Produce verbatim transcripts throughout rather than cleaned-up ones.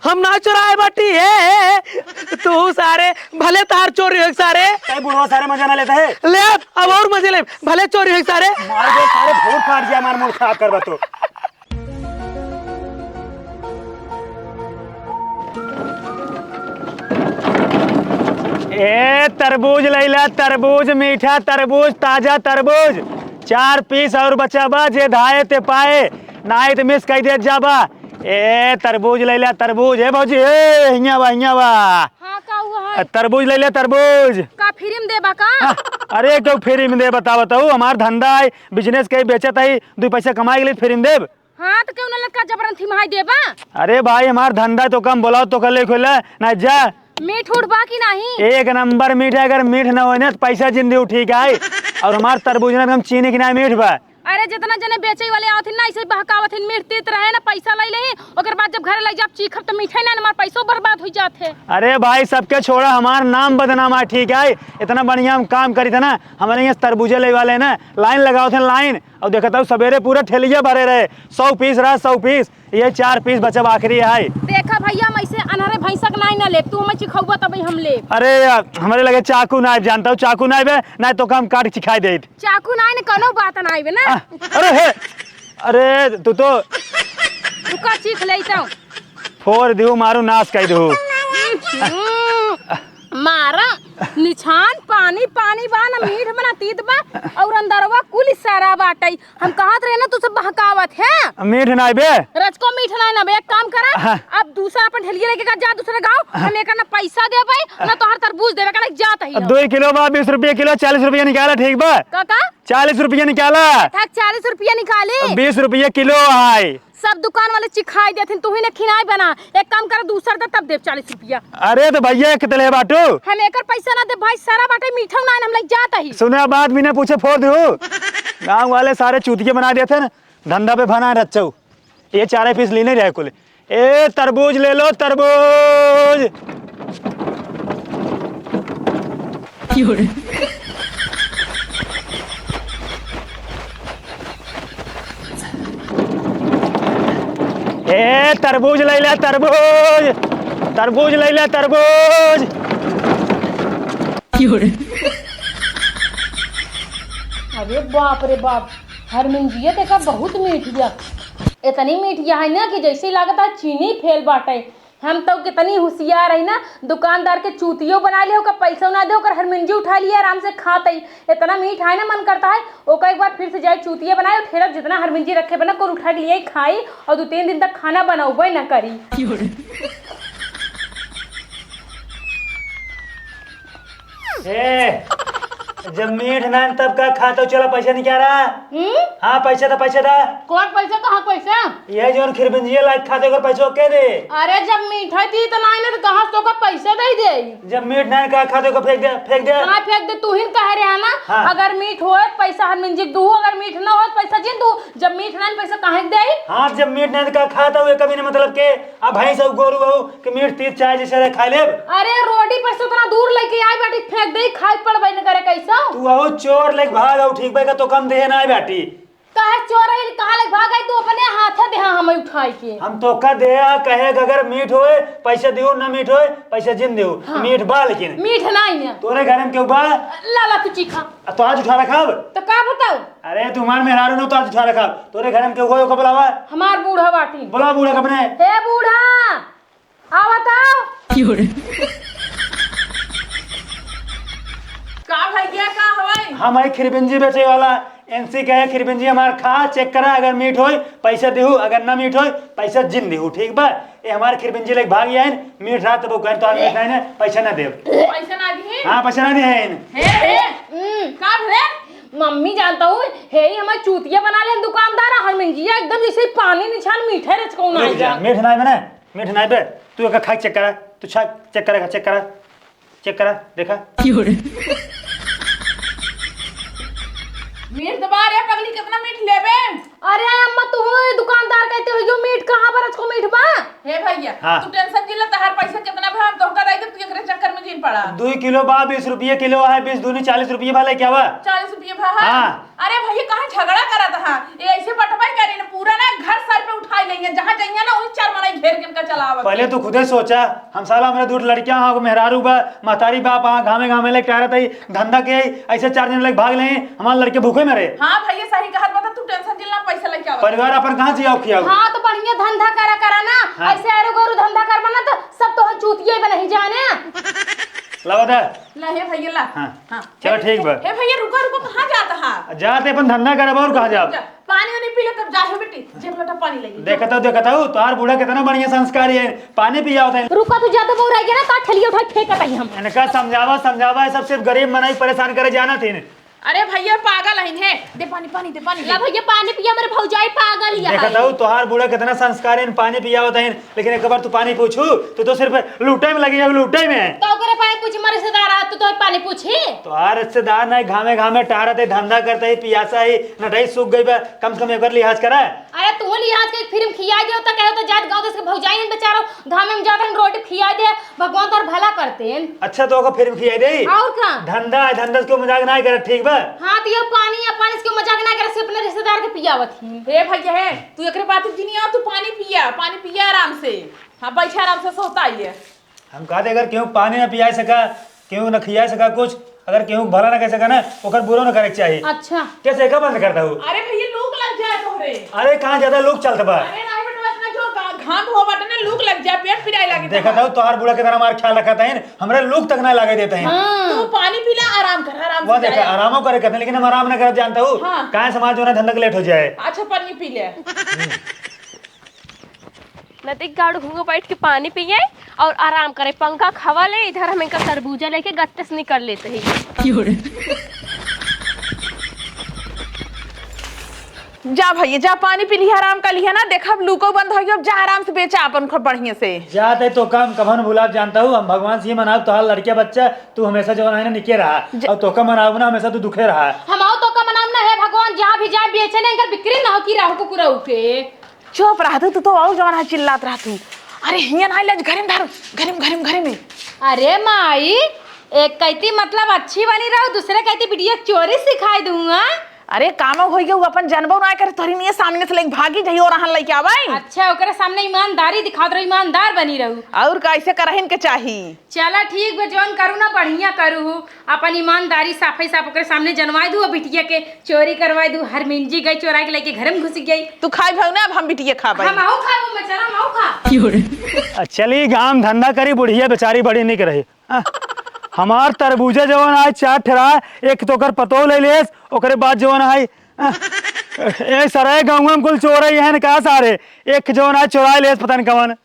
हम ना चुराए बाटी है। तू सारे, भले तार चोरी हो सारे। कई बुढ़वा सारे मजा ना लेता है। ले, अब और मजे ले, भले चोरी हो सारे। मार दे सारे, फोड़ फाड़ दिया, मार मूड खराब करबा तो। ए, तरबूज लैला, तरबूज, मीठा तरबूज, ताजा तरबूज। चार पीस और बचा बा, जे धाए ते पाए, नाई त मिस कई देत जाबा। ए, तरबूज लैला, तरबूज। ए भौजी, ए, हियाँ बा, हियाँ बा। हाँ, का हुआ है? तरबूज लैला, तरबूज। का फ्री में देबा का? हाँ, अरे, क्यों फ्री में दे, बताओ तो, हमार धंधा है, बिजनेस के बेचत है, दू पैसा कमाए के लिए फ्री में देब। हाँ, तो क्यों ना लटका जबरन थी महाई देबा? अरे भाई, हमार धंधा तो कम बोलाओ तो कर ले खोला, ना जा। मीठ उठ बा कि नाही? एक नंबर मीठ है, अगर मीठ ना होए ना तो पैसा जिंदगी ठीक है। और हमार तरबूज ना एकदम चीनी की ना मीठ बा। अरे, जितना जने बेचे वाले आवत हिन ना, ऐसे ही बहकावत हिन, मीठ तीत रहे ना, पैसा ले लेही, ओकर बाद जब घरे ले जाब चीखब तो मीठे ना, हमार पैसो बर्बाद हो जात है। अरे भाई, सबके छोड़ा, हमार नाम बदनाम है, ठीक है? इतना बढ़िया हम काम करी थे ना, हमारे यहाँ तरबूजे ले वाले ना लाइन लगावत हैं, लाइन। और देखत हूँ, सवेरे पूरा ठेलिया भरे रहे, सौ पीस रहा, सौ पीस, ये चार पीस बचब आखिरी है। देखा भैया, हम ऐसे अनहरे भैंसा के नाई ना लेब, तू हमें चिखौबा तब हम लेब। अरे यार, हमारे लगे चाकू ना आइब, जानता हूँ, चाकू ना आइबे, ना तो काम काट के चिखाई देत। चाकू ना आइने, कोनो बात ना आइबे ना। आ, अरे हे, अरे तू तो तू का चीख लेता हूँ। फोड़ दिहू, मारू नाश कर दिहू। हम्म, मारा निछान पानी पानी बा, ना मीठ बा, ना तीत बा, और अंदरवा कुल सारा बाटई। हम कहत रहे ना, तू सब बहकावत है। मीठ ना बे। रचको मीठ ना ना बे, एक काम करा, हाँ। अब दूसरा अपन ढेलिया लेके का जा दूसरे गाँव, हाँ। हम एकर ना पैसा देबे, ना तोहर तरबूज देबे, का लेके जात ही अब हम। दो किलो बा, बीस रुपया किलो, चालीस रुपया निकाला, ठीक बा? का, का? चालीस रुपया निकाला। था चालीस रुपया निकाली। बीस रुपया किलो है। सब दुकान वाले चिखाई देथिन, तू ही ने खिनाई बना। एक काम कर, दूसर दे, तब देब चालीस रुपया। अरे तो भैया, एक तले बाटू। हम एकर पैसा ना देब भाई, सारा बाटे मीठा ना, हम लग जात ही। सुना बात, बिना पूछे फोड़ दू। गाँव वाले सारे चूतिया बना देथिन, धंधा पे भना रच्चऊ। ये चारे पीस लेने रहे कुल। ए, तरबूज ले लो, तरबूज। ए, तरबूज ले ले, तरबूज। तरबूज ले ले, तरबूज। अरे बाप रे बाप, हरमिंजिया देखा बहुत मीठ बिया। इतनी मीठ बिया है ना कि जैसे लागत है चीनी फेल बाटे। हम तो कितनी होशियार है ना, दुकानदार के चूतियो बना ले, ओकर पैसो ना दे, ओकर हरमिंजी उठा लिए, आराम से खात है। इतना मीठ है ना, मन करता है ओका एक बार फिर से जाए चूतिया बनाए, और ठेला जितना हरमिंजी रखे बना कुल उठा के लिए खाई, और दो तीन दिन तक खाना बनौबे ना करी। ए, जब मीठ नान तब का खात हो? चला पैसा निकाला। हम्म? हाँ, पैसा था, पैसा था। कौन पैसा, कहाँ पैसा? ये जौन खिरबिंजिया लाइक खाते, ओकर पैसा के दे? अरे, जब मीठ है थी तो नाई ना तो कहाँ से ओकर पैसा दे दे? जब मीठ नान का खाते, ओकर फेंक दे, फेंक दे। हाँ, फेंक दे, तू ही न कहे रहे ना, हाँ। अगर मीठ होए पैसा हरमिंजी के दू, अगर मीठ ना होए पैसा जिन दू, जब मीठ नान पैसा काहे के दे? हाँ, जब मीठ नान का खाता हुए कभी ना मतलब के अब भैंस हऊ, गोरू हऊ कि मीठ तीत चाहे जैसे रहे खाई लेब। अरे, रोडी पर से उतना दूर लेके आई बाटी, फेंक दे, खाई पड़बे न करे कैसा? तू हऊ चोर लेके भाग हऊ, ठीक बा, का तो कम देहे ना आई बाटी। काहे चोर है, कहाँ लेके भाग आई? तू अपने हाथे देहा हमें उठाई के। हम तो का देहा, कहे कि अगर मीठ होए, पैसे दियो, ना मीठ होए, पैसे जिन दियो। हाँ। मीठ बा लेकिन। मीठ नहीं है। तोरे घर में केहू बा? लाला तू चीखा। आ, तो आज उठा रखा अब। तो का बताओ? अरे, तू हमार मेहरारू न, तो आज उठा रखा। तोरे घर में केहू होए, ओका बुलावा। हमार बूढ़ा बाटी। बुला बूढ़ा के अपने। हे बूढ़ा, आवत आओ। का भैया, का हवाई? हम है खिरबिंजी बेचे वाला। एनसी कहे, "खिरबिंजी हमार खा, चेक करा, अगर मीठ होई, पैसा देहू, अगर ना मीठ होई, पैसा जिन देहू, ठीक बा?" ए हमार खिरबिंजी लेके भाग आइन, मीठ रात तब कहन, "तो मीठ नहीं है, पैसा ना देब।" पैसा ना दिए? हाँ, पैसा ना दिए। हे रे, हम्म। का रे? मम्मी जानता हूँ, हे ही हमार चूतिया बना ले दुकानदार, हरमिंजिया एकदम जैसे पानी निछान मीठे रचकौना रुक जा, है। मीठ ना बने, मीठ ना बे, तू एक खा चेक करा, तू छा चेक करा, चेक करा, चेक करा, देखा। मीठ तो बा रे पगली, कितना मीठ लेबे? अरे अम्मा, तू दुकानदार कहते हो, यो मीठ कहाँ पर रचको मीठ बा? हे भैया, हाँ। तू टेंशन जिन ले, तहार पैसा कितना बा, हम तोहका दे दे, तू एकरे चक्कर में जिन पड़ा। दुई किलो बा, बीस रुपये किलो है, बीस दूनी चालीस रुपये भा लेके आवा। चालीस रुपये भा, हाँ। हाँ। अरे भैया, कहाँ झगड़ा करत हा? ये ऐसे बटवाई करी न, पूरा ना घर सर पे उठाई लेंगे, जहाँ जइया ना वही चार मनई घेर के इनका चलावत। पहले तू खुदे सोचा, हम साला, हमरा दू ठो लड़कियां हाँ, मेहरारू बा, महतारी बाप हाँ, घामे घामे लेके टहरत है, धंधा के है, ऐसे चार जने लेके भाग ले, हमार लड़के भूखे मरे। हाँ भैया, सही कहत बा, तू tension जिन ला, पैसा लेके आवा। परिवार अपन कहाँ जियाओ खियाओ? हाँ, तो बढ़िया धंधा करा, करा ना। हाँ। ऐसे आरू गरू धंधा करबा ना, तो सब तो चूतिया ही बनही जाने। लावा दे। ला, हे भैया, ला। हाँ। हाँ। चलो, ठीक बा। हे भैया, रुका, रुका, कहाँ जात हा? जाते अपन धंधा करब, और कहाँ जाब? जा, पानी वानी पी ले, तब जा, हे बेटी, जेब लोटा पानी ले। देखत हो, देखत हो, तोहार बूढ़ा कितना बढ़िया संस्कारी है, पानी पियावत है। रुका, तू जाते बउराई गया ना, तो ठेलिया उठा के फेंकत ही हम। इनका समझावा, समझावा, ये सब सिर्फ गरीब मनई परेशान करे जाना थी। अरे भैया, पागल हइन हे। दे पानी, पानी, दे पानी, ला दे। भैया, पानी पिया, मेरे भौजाई पागल ही देखत है। हऊ, तोहार बूढ़ा कितना संस्कार है, पानी पियावत है, लेकिन एक बार तू पानी पूछू, तू तो सिर्फ लूटे में लगी है, लूटे में। तो ओकरे पानी पूछी, हमारे रिश्तेदार आ, तू तो पानी पूछी। तोहार रिश्तेदार नहीं, घामे घामे टहरत है, धंधा करत है, पियासा है, नटई सूख गई बा, कम से कम एक बार लिहाज करा। अरे तू लिहाज के फिर खिया दे, तो कहो तो जात गाँव देश के भौजाई हैं बेचारो, घामे में जात हैं, रोटी खिया दे, भगवान तोर भला करते हैं। अच्छा, तो ओका फिर खिया दे। और का? धंधा है, धंधा से क्यों मजाक ना करे, ठीक बा? हाँ, तो ये पानी या पानी से क्यों मजाक ना करे, से अपने रिश्तेदार के पियावत ही। हे भैया, हे, तू एकरे बात जिनिया, तू पानी पिया, पानी पिया आराम से। हाँ, बैठे आराम से, सोता ही है। हम कहते, अगर केहू पानी ना पिया सका, केहू ना खिया सका कुछ, अगर केहू भला ना कह सका ना, ओकर बुरो ना करे के चाही। अच्छा। कैसे का बंद करता हूँ? अरे भैया, लूक लग जाए तोहरे। अरे, कहाँ ज्यादा लूक चलत बा? अरे नहीं बेटवा, इतना जोर घा-, घाम हो बाटे ना, लूक लग जाए, पेट पिराए लागे देखा तोहार। था, तोहार बूढ़ा के तरह हमार ख्याल रखत है, हमरे लूक तक ना लागे देते हैं। हाँ। तू पानी पी ला, आराम कर, आराम से वो देखा, जाया। आरामो करे कहते हैं, लेकिन हम आराम ना करत जानता हूँ। हाँ। काहे समाज जो ना धंधा के लेट हो जाए। अच्छा, पानी पी ले। नतिक गाड़ू हुआ बैठ के पानी पिए और आराम करे, पंखा खवा ले, इधर हम इनका तरबूजा लेके गत्ते से निकल लेते ही। जा भैया, जा पानी पी लिहा, आराम कर लिहा ना, देखा अब लूको बंद हो गया, अब जा आराम से बेचा अपन खूब बढ़िया से। जाते तो काम कभन भुलाब जानता हूँ, हम भगवान से ही मनाब, तोहार लड़किया बच्चा, तू हमेशा जवन है ना निके रहा, ज- और तोका मनाब ना, हमेशा तू दुखे रहा। हम आओ तोका मनाब ना, हे भगवान, जहाँ भी जाए बेचे ना, इनकर बिक्री ना हो की राहु कुकुरऊ के। चुप रह तू, तू तो और जवन है चिल्लात रह तू। अरे हियां ना ले, घरे में धर, घरे में, घरे में, घरे में। अरे माई, एक कहती मतलब अच्छी बनी रहो, दूसरे कहती बिटिया के चोरी सिखाई दूंगा। अरे कामो होई गए, वो अपन जनबो ना करे, तोरी निये सामने से लेके भागी जाई और अहन लेके आवे। अच्छा, ओकरे सामने ईमानदारी दिखात रहो, ईमानदार बनी रहू। और कैसे करहिन के चाही? चला ठीक बा, जौन करू ना बढ़िया करू हूँ, अपन ईमानदारी साफे साफ ओकरे सामने जनवाई दू, बिटिया के चोरी करवाई दू, हरमिंजी गई चोराई के लेके घर में घुस गई। तू खाई भाव ना, अब हम बिटिया खा भाई। हम आऊ खाबू मैं, चला हम आऊ खा। आ, चली गाम धंधा करी, बुढ़िया बेचारी बड़ी निक रही। आ, हमार तरबूजा जवन आज चार ठेरा, एक तो ओकर पतोह ले लेस, ओकरे बाद जवन आई, आ, ए सरे गाँव में कुल चोर ही हैं का सारे, एक जवन आज चोरा लेस पता नहीं कवन।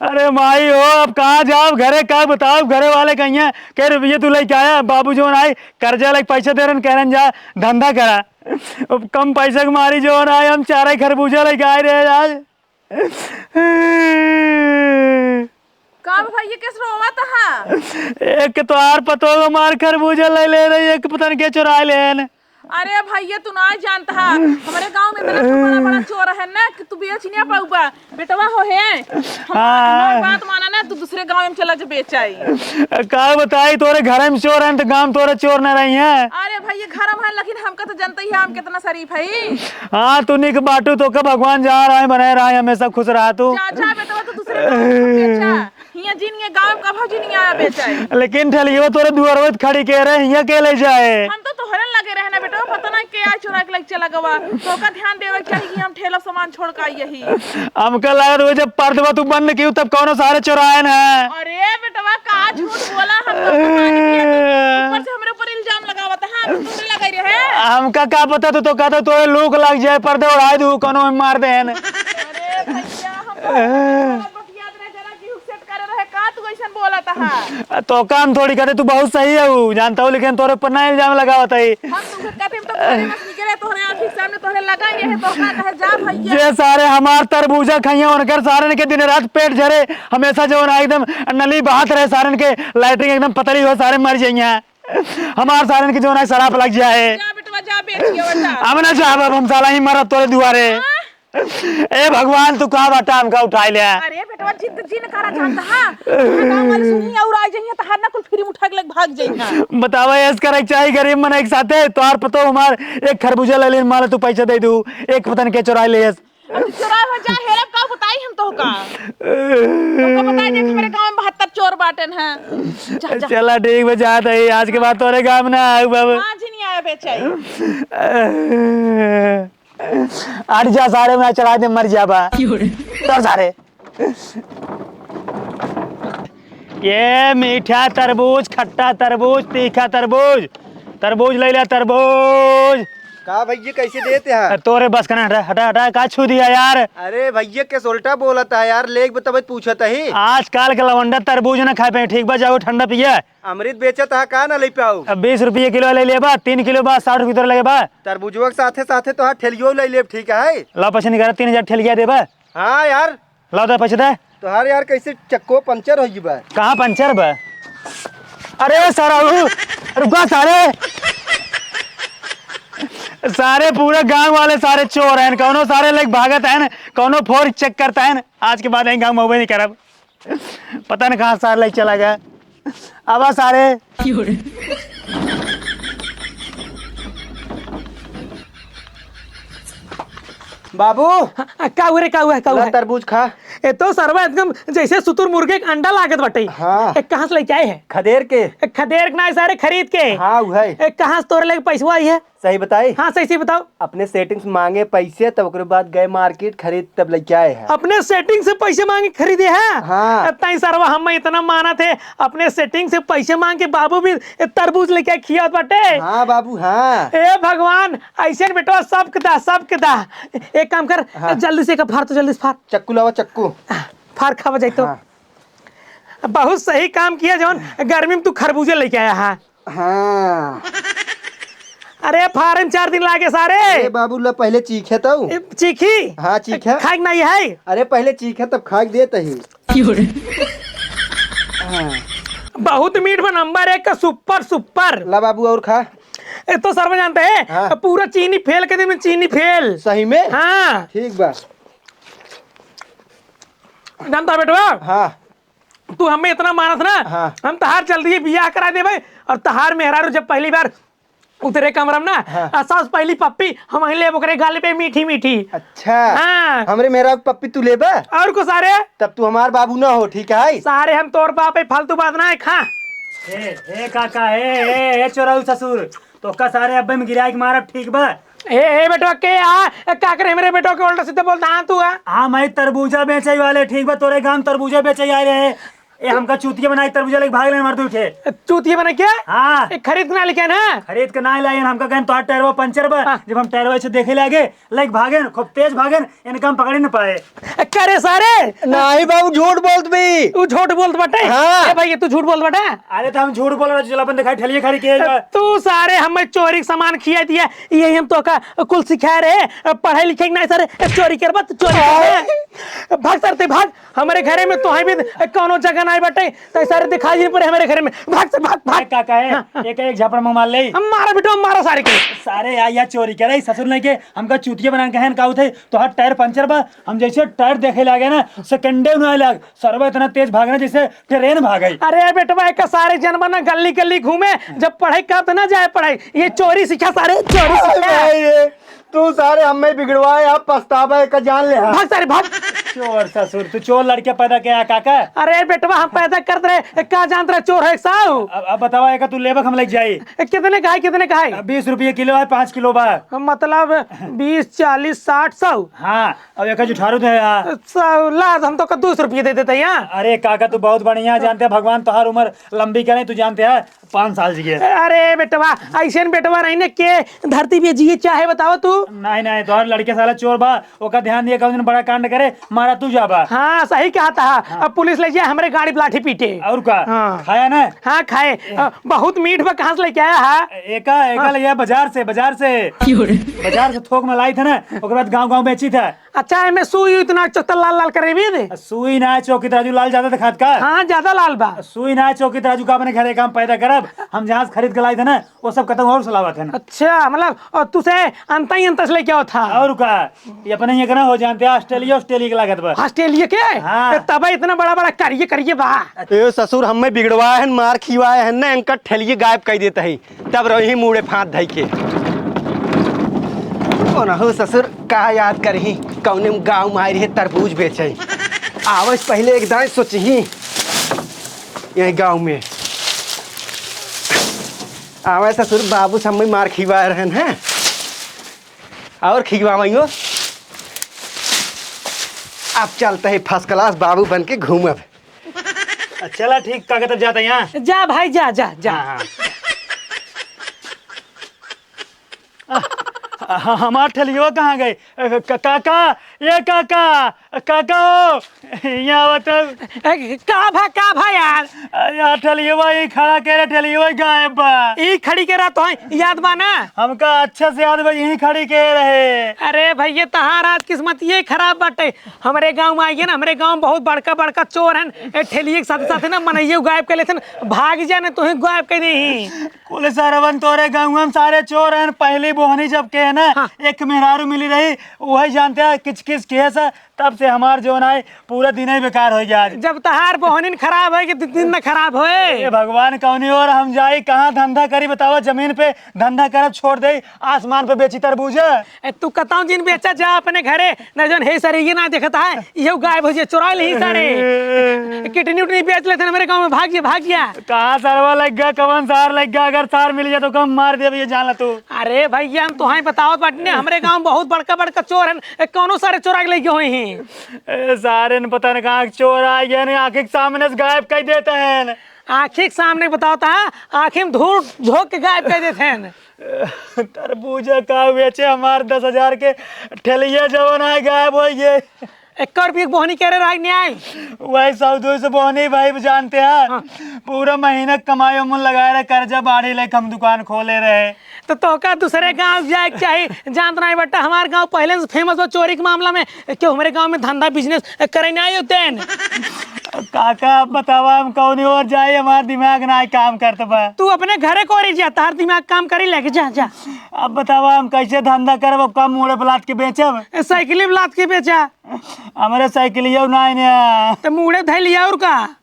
अरे माई हो, अब कहाँ जाब घरे, का बताब घरे वाले कहिए, कह रुपये तू लेके आया, बाबू जवन आई कर्जा लेके पैसा दे रहन, कह रहन जा धंधा करा। अब कम पैसा के मारी जवन आई हम चार खरबूजा लेके आए रहे आज। का भैया, कैसे रोवत हा? एक तो आर पतोह मार खरबूजा ले ले रही, एक पता नहीं के चुरा लेन। अरे भैया, तू ना जानता हा, हमारे गांव में इतना सब बड़ा बड़ा चोर है ना कि तू बेच नहीं पाऊबा। बेटवा हो है, हम-, हाँ। हमारी बात माना ना, तू दूसरे गांव में चला जा बेचाई। का बताई, तोरे घर में चोर हैं तो गांव तोरे चोर ना रही हैं। अरे भैया, घर में है, लेकिन हमका तो जनता ही है, हम कितना शरीफ है। हाँ, तू निक बाटू, तोका भगवान जा रहा है, बनाए रहा है, हमेशा खुश रहा तू। जा, जा बेटवा, तू दूसरे गांव में बेचा। हियां जिन ये गांव में कभो जिन आया बेचाई। लेकिन ठेलियो तोरे दुआरवे खड़ी के रहे, हियां के ले जाए? हम तो तोहरे लगे रहे ना बेटवा, पता ना के आ चुरा के लग चला गवा। तोका ध्यान देवे के चाही कि हम ठेला सामान छोड़ के आई यही। हमका लागत हो जब पर्दवा तू बंद कियो तब कौनो सारे चुराए ना। अरे बेटवा का झूठ बोला, हम तो पानी पिए थे। ऊपर से हमरे ऊपर इल्जाम लगावत है, हम तुमरे लगे रहे। हमका का पता, तू तो कहता तोरे लूक लग जाए, पर्दे उड़ाए दू, कौनो में मार देन। अरे भैया, हम तो बतियात रहे, जरा जीव सेट करे रहे, का तू ऐसन बोलत हा? तो काम थोड़ी कहते, तू बहुत सही है, वो जानता हूँ, लेकिन तोरे ऊपर ना इल्जाम लगावत है। हम तुमके कहते, हम तो तोरे मत निकले, तोहरे आँखी के सामने तोहरे लगा ये है, तो का कहे जा भैया। ये सारे हमार तरबूजा खाइए, उनकर सारन के दिन रात पेट झरे, हमेशा जो ना एकदम नली बहात रहे, सारन के लैट्रिन एकदम पतली हो, सारे मर जाइए। हमार सारन के जो ना शराब लग जाए। जा बेटवा, जा बेच के बता। अब ना जाब, अब हम साला ही मरब तोरे दुआरे। हाँ? ए भगवान, तू का बाटा हमका उठाई ले? अरे बेटवा, जिद जिन करा जानता, हाँ? गाँव वाले सुनी और आ जाइए, तो हर ना कुल फिर उठा के लेके भाग जाइए। बतावा, ऐस करे के चाही गरीब मनई के साथे। तोहार पतो हमार एक खरबूजा ले लेन, माला तू पैसा दे दू, एक पता नहीं के चुराई ले। अब तू चुराए हो जा, हेरब का बताई हम तोहका। तोहका बताई दे, मेरे गाँव में बहत्तर चोर बाटेन हैं। जा, जा। चला ठीक बा, जात है, आज के बाद तोरे गाँव में ना आऊ बाबू। हाँ, जी नहीं आया बेचाई। हट जा सारे, मैं चला दे, मर जाबा। क्यों रे? तो सारे। ये मीठा तरबूज, खट्टा तरबूज, तीखा तरबूज, तरबूज ले ला, तरबूज। का भैया, कैसे देते हैं? अरे तोरे बस का ना, हटा, हटा, हटा, का छू दिया यार? अरे भैया, कैसे उल्टा बोलत है यार, लेके तब पूछत ही। आजकल के लवंडा तरबूज ना खाए पे, ठीक बा, जाओ ठंडा पिया। अमृत बेचत है का, ना ले पाऊ? अब बीस रुपये किलो ले लेबा, तीन किलो बा, साठ रुपये तोरे लगे बा। तरबूजवा के साथे साथे तो हाँ ठेलियो ले लेब, ठीक है? ला पैसे निकाल, तीन हजार ठेलिया देबा। हाँ यार। लाओ दे पैसे दे। तोहार यार कैसे चक्को पंचर हो गई बा? कहाँ पंचर बा? अरे सारा उ, रुका सारे। सारे पूरे गांव वाले सारे चोर हैं, कौनो सारे लेके भागत हैं, कौनो फोर चेक करता है। आज के बाद यहीं गांव में नहीं करब। पता नहीं कहाँ सारे लेके चला गया। अब सारे। बाबू। हाँ, का हुआ रे, का हुआ, का हुआ? ला तरबूज खा। ए तो सरवा एकदम जैसे सुतुर मुर्गे के अंडा लागत बाटे। हाँ। ए, कहाँ से लेके आए हैं? खदेर के। ए, खदेर के ना, सारे खरीद के। हाँ, उहे। ए, कहाँ से तोरे लगे पैसवा आई है? सही बताई? हाँ, सही, सही बताओ। अपने सेटिंग से मांगे पैसे, तब ओकरे बाद गए मार्केट खरीद, तब लेके आए हैं। अपने सेटिंग से पैसे मांगे खरीदे हैं? हाँ। ए, ताई सरवा हम इतना मानत है, अपने सेटिंग से पैसे मांग के बाबू भी तरबूज लेके खियावत बाटे। हाँ बाबू, हाँ। ए भगवान, ऐसे न बेटवा सबके दा, सबके दा। एक काम कर, हाँ। जल्दी से एक फाड़ तो, जल्दी से फाड़। चक्कू लावा, चक्कू। फाड़ खावा जाए तो। हाँ। बहुत सही काम किया, जौन गर्मी में तू खरबूजे लेके आया है। हाँ। अरे फारे में चार दिन लागे सारे। अरे बाबू ला पहले चीखे तो। ए, चीखी? हाँ, चीखे। खाए के नहीं है? अरे पहले चीखे तब खाए के देत ही। हाँ। बहुत मीठ बा, नंबर एक का, सुपर, सुपर। ला बाबू और खा। ए तो सरवा जानते हैं, हाँ। पूरा चीनी फेल के दिन में चीनी फेल। सही में? हाँ। ठीक बा। जानता बेटवा? हाँ। तू हमें इतना मानत ना, हाँ। हम तहार जल्दी ही बियाह करा देबे, और तहार मेहरारू जब पहली बार उतरे कमरा में ना, हाँ। आ सास पहली पप्पी हम ही लेब ओकरे गाल पे मीठी मीठी। अच्छा। हाँ। हमरे मेहरारू के पप्पी तू लेबा? और को सारे? तब तू हमार बाबू ना हो, ठीक है? सारे हम तोर बाप है, फालतू बात ना है, खा। ए, ए काका, ए, ए, ए चोराऊ ससुर, तोका सारे अब्बे में गिराए के मारब, ठीक बा? ए, ए बेटवा के आ, ए, का करे हमरे बेटवा के उल्टा सीधा बोलता, हाँ तू आ? हाँ, मैं तरबूजा बेचे वाले, ठीक बा, तोरे गांव तरबूजा बेचे आए रहे। ए, हमका चूतिया बनाई, तरबूजा लेके भाग ले मार दू उठे। चूतिया बना क्या? हाँ। ए, खरीद के ना लेके ना? खरीद के ना लाई, हमका कहन तोहार टायरवा पंचर बा। हाँ। जब हम टायरवा से देखे लागे, लेके भागेन, खूब तेज भागेन, इनका हम पकड़े न पाए। करे सारे। नाही बाबू, झूठ बोलत बी। उ झूठ बोलत बाटे? हाँ। ए भाई, ये तू झूठ बोलत बाटे? अरे तो हम झूठ बोल रहे, चल अपन दिखाई ठेलिए खड़ी के। तू सारे हमें चोरी के सामान खिया दिया, ये हम तो का कुल सिखाए रहे, पढ़ाई लिखे के नहीं सारे, चोरी करबा तो चोरी करबा। भाग सारे, ते भाग, हमारे घरे में तो है भी कौनो जगह नहीं बाटे, तो सारे दिखाई नहीं पड़े हमारे घरे में। भाग सारे, भाग, भाग। ए, का, का है? हाँ, हाँ। एक, एक झापड़ में मार ले। हम मारा बेटो, हम मारा सारे के। सारे या, या चोरी करे, ससुर नहीं के, हमका चूतिया बना के कहन का उठे, तोहार टायर पंचर बा, हम जैसे टायर देखे लागे ना, सेकंडे उन्हें लाग, सरवा इतना तेज भागना जैसे ट्रेन भागे। अरे बेटवा, एक सारे जनबा ना गली गली घूमे, जब पढ़ाई करत ना जाए पढ़ाई, ये चोरी सीखा सारे, चोरी अरे सीखा। भाई रे, तू सारे हमें बिगड़वाए, आप पछतावा का जान ले, हाँ। भाग सारे, भाग। चोर ससुर, तू चोर लड़के पैदा किया काका? अरे बेटवा, हम पैदा करत रहे, का जानत रहे चोर है साहू? अब, अब बतावा, एक तू लेबक हम लेके जाई। ए, कितने का है, कितने का है? अब बीस रुपये किलो है, पाँच किलो बा। मतलब बीस, चालीस, साठ, सौ? हाँ, अब एक जुठारू तो है, हाँ। सौ ला, हम तो का दो सौ रुपये दे देते हैं, हाँ। अरे काका, तू बहुत बढ़िया जानते हैं, भगवान तोहार उम्र लंबी करे, तू जानते हैं, पाँच साल जिए। अरे बेटवा, ऐसे न बेटवा रही ने के धरती पे जिए चाहे, बताओ तू। नहीं, नहीं, तोहार लड़के साला चोर बा, ओका ध्यान दिए, कहूँ दिन बड़ा कांड करे, मारा तू जाबा। हाँ, सही कहा था। हाँ। अब पुलिस ले जाए, हमरे गाड़ी पे लाठी पीटे। और का? हाँ। खाया ना? हाँ, खाए। ए। अ, बहुत मीठ बा, कहाँ से लेके आया हा? एका, एका हाँ। ले आया बाजार से, बाजार से। क्यों रे? बाजार से थोक में लाई था ना, ओकर बाद गाँव, गाँव बेची था। अच्छा, एमे सुई उतना चोता लाल लाल करे भी दे। सुई ना, चौकी तराजू लाल ज्यादा दिखात का? हाँ, ज्यादा लाल बा। सुई ना, चौकी तराजू का अपने घरे काम पैदा करा। हम जहाज खरीद के लाए थे ना, वो सब कतौ और से लावत है ना। अच्छा, मतलब, और तू से अंता ही अंता से लेके आओ था? और का, ये अपने ये कना हो जानते हैं, ऑस्ट्रेलिया, ऑस्ट्रेलिया के लागत बा। ऑस्ट्रेलिया के? हाँ। ए, तब इतना बड़ा बड़ा करिए करिए बा। ए ससुर, हमें बिगड़वाए हैं, मार खिवाए हैं ना, इनका ठेलिए गायब कर देते हैं, तब रही मूड़े फांद धई के। कौन हो ससुर, का याद करही, कौने गाँव में आए रहे तरबूज बेचे। आवे से पहले एक दाएं सोचही, यही गाँव में। आवे ससुर, बाबू से हमें मार खिवा रहन हैं। और खिवावइयो। अब चलते हैं फर्स्ट क्लास बाबू बन के घूमब। चला ठीक, काका तब जाता यहाँ। जा भाई, जा, जा, जा। हाँ, हाँ। आ, ह-, हमार ठेलियो कहाँ गए? अ, क-, काका, ये काका, काका हो, यहाँ आवत हो। ए, का भा, का भा यार? अरे, यार, ठेलियो भाई, खड़ा के रहे, ठेलियो भाई गायब बा। ई खड़ी के रहा तो है, याद बा ना? हमका अच्छा से याद बा, यहीं खड़ी के रहे। अरे भैया, तहार आज किस्मत ये खराब बाटे। हमरे गाँव में आइए ना, हमरे गाँव में बहुत बड़का बड़का चोर हन। ए, ठेलिए के साथ साथ ना मनइयो गायब कर लेथन, भाग जा ना, तोहे गायब कर देही। कुल सरवन तोरे गाँव में सारे चोर हन। पहली बोहनी जब के है ना, हाँ। एक मेहरारू मिली रही, वही जानते हैं किच किच किहे से, तब से हमार जौन आए पूरा दिन ही बेकार हो गया आज। जब तहार बोहनिन खराब होए कि दु-, दिन न खराब होए। ए भगवान, कौनी ओर हम जाई, कहाँ धंधा करी बतावा, जमीन पे धंधा करब छोड़ दे, आसमान पे बेची तरबूज। ए, तू कतौ जिन बेचा जा अपने घरे, न जौन है सर ये ना देखता है, ये गायब हो जाए, चुरा ले सारे। किडनी उडनी बेच लेते हैं हमरे गाँव में, भाग गया, भाग गया। कहाँ सरवा लग गया, कौन सार लग गया? अगर सार मिल जाए तो कम मार दे, ये जान ला तू। अरे भैया, हम तोहाई बतावत बाटी ने, हमरे गाँव में बहुत बड़का बड़का चोर हन, ए, कौनो सारे चोरा के लेके होई ही। ए, सारे न पता न कहाँ के चोर आ गए ने, आँखी के सामने से गायब कर देते हैं। आँखी के सामने बतावत है, आँखी में धूल झोंक के गायब कर देते हैं। तरबूजा का बेचे हमार दस हजार के ठेलिया जवन है गायब हो गए। एक रुपये की बोहनी करे रहा न्याय। वही सौ दो सौ बोहनी भाई जानते हैं। हाँ। पूरा महीना कमाई मुल लगाए रहे, कर्जा बाढ़ी लेके हम दुकान खोले रहे। तो तोहका दूसरे गाँव जाए के चाही, जानत नाहीं बट्टा, हमार गाँव पहले से फेमस बा चोरी के मामला में। क्यों हमरे गाँव में धंधा बिजनेस करे नाहीं होते हैं? काका, अब बतावा हम कौनी ओर जाए, हमार दिमाग नाहीं काम करत बा। तू अपने घरे कोरी जा, तार दिमाग काम करी लेके जा, जा। अब बतावा हम कैसे धंधा करब, अब का मूड़े पे लाद के बेचब? साइकिल पे लाद के बेचा। हमरे साइकिलियो नाहीं ने। तो मूड़े धै लिया और का?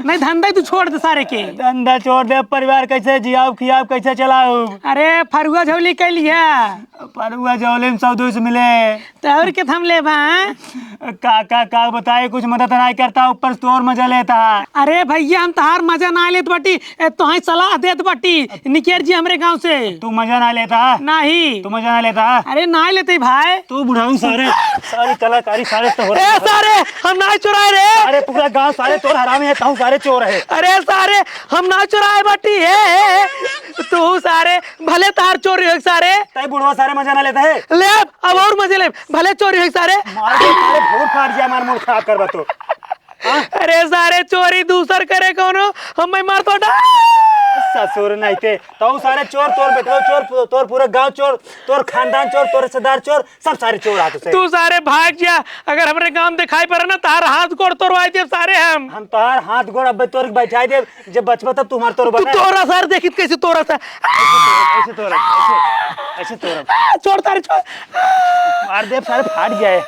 नहीं, धंधा ही तू छोड़ दे सारे के। धंधा छोड़ दे, परिवार कैसे जियाऊ, खियाऊ, कैसे चलाऊ? अरे, फरुआ झौली कैली है। फरुआ झौली में सौ दो सौ मिले। तो और के थम लेबा, हाँ? का, का, का बताए, कुछ मदद नाहीं करता, ऊपर से तोर मजा लेता। अरे भैया, हम तहार मजा नाहीं लेत बाटी, ए, तोहई सलाह देत बाटी, निकेर जी हमरे गाँव से। तू मजा नाहीं लेता? नाहीं। तू मजा नाहीं लेता? अरे नाहीं लेते भाई। तू बुढ़ाऊ सारे, सारी कलाकारी सारे तो हो रही ए है। सारे, हम नाहीं चुराए रे। अरे पूरा गाँव सारे तोर हरामी है, ताऊ सारे चोर है। अरे सारे, हम नाहीं चुराए बाटी है। तू सारे, भले तार चोरी हो सारे। तई बुढ़वा सारे मजा नाहीं लेता है। ले अब, अब और मजे ले, भले चोरी हो सारे। मार के सारे भोर फाड़ दिया, मार मूड खराब करबा तो। हाँ? अरे सारे, चोरी दूसर करे कौनो, हम मैं मार तो डा- ससुर नहीं थे, तो सारे चोर, तोर बेटवा चोर, तोर पूरा गाँव चोर, तोर खानदान चोर, तोर रिश्तेदार चोर, सब सारे चोर आते से। तू सारे भाग जा, अगर हमरे गाँव में दिखाई पड़े ना, तार हाथ गोड़ तोड़वाई देब सारे हम। हम तोहार हाथ गोड़ अब तोड़ के बैठाई देब, जब बचबा तब तुम्हार तोड़ तू बना। तोरा सार देखित कैसे तोरा सार। ऐसे तोड़, ऐसे, ऐसे तोड़। आ, छोड़ तारे, छोड़। मार देब सारे, फाट जाए।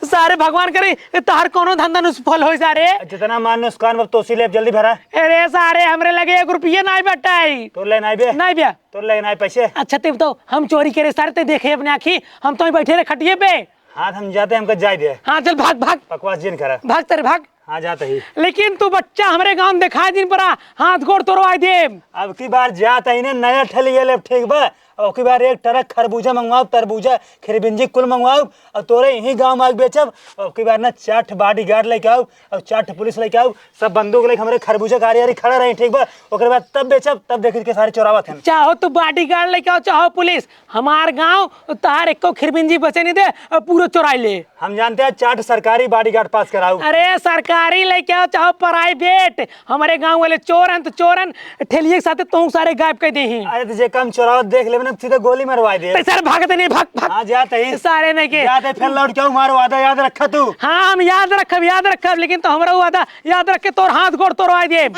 सारे भगवान करे, तार कोनो धंधा निष्फल होई सारे। जितना मान नुकसान बा तोसी लेब, जल्दी भरा। अरे सारे, हमरे लगे एक रुपये नाहीं बटाई। तोर ले नाहीं बे? नाहीं बे। तोर लगे नाहीं पैसे? अच्छा, ते बताओ, हम चोरी करे सारे, ते देखे अपने आँखी, हम तो बैठे रहे खटिये पे। हाँ, हम जाते हैं, हमका जाए दे। हाँ, चल भाग, भाग। बकवास जिन करा। भाग तेरे, भाग। हाँ, जाते ही। लेकिन तू बच्चा हमरे गाँव में दिखाई दिन पड़ा, हाथ गोड़ तोड़वाई देब। अब की बार जाते ही ने नया ठेलिया लेब, ठीक बा? अब की बार एक ट्रक खरबूजा मंगवाओ, तरबूजा, खिरबिंजी कुल मंगवाओ, और तोरे यहीं गाँव में आके बेचब। अब की बार ना चार ठे bodyguard लेके आओ, और चार ठे पुलिस लेके आओ, सब बंदूक लेके हमरे खरबूजा गाड़ी आड़ी खड़ा रही, ठीक बा? ओकरे बाद तब बेचब, तब देख के सारे चोरावत हैं। चाहो तू bodyguard लेके आओ, चाहो पुलिस, हमार गाँव तहार एको खिरबिंजी बचे नहीं दे, और पूरा चोराई ले। हम जानते हैं, चार ठे सरकारी bodyguard पास कराऊ। अरे, सरकारी लेके आओ, चाहो private, हमरे गाँव वाले चोर हैं तो चोर हैं, ठेलिए के साथे तोहू सारे गायब कर दे ही। अरे, तो जे काम चोरावत देख ले, सीधे गोली मरवा दे। तो सर भागते नहीं, भाग, भाग। हाँ, जाते ही। सारे नहीं के। जाते फिर लौट के मारो, वादा याद रखा तू। हाँ, हम याद रखब, याद रखब, लेकिन तो हमरा वादा याद रख के तोर हाथ गोड़ तोड़वा दे।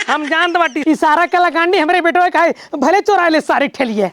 हम जानत बाटी, ई सारा कलाकांडी हमरे बेटवा के है, भले चोरा ले सारे ठेलिए।